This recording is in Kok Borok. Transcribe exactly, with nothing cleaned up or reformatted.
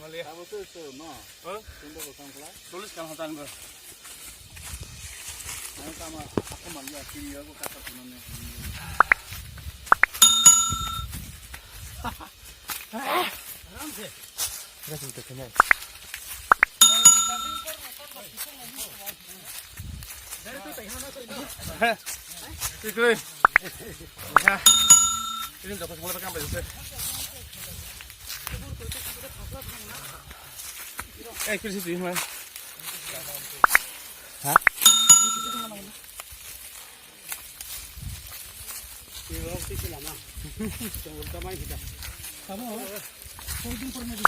Abo to to no. Tunda ko kam kala. Tulis kan hotan ba. Ang kama aku man ya kiri aku kata tunane. Aram se. Kita sini ke sini. Ikoi. Ya. Ini dapat mulai pakai apa sih? Eh, kiri situ, man. Hah? Kamu, holding permit.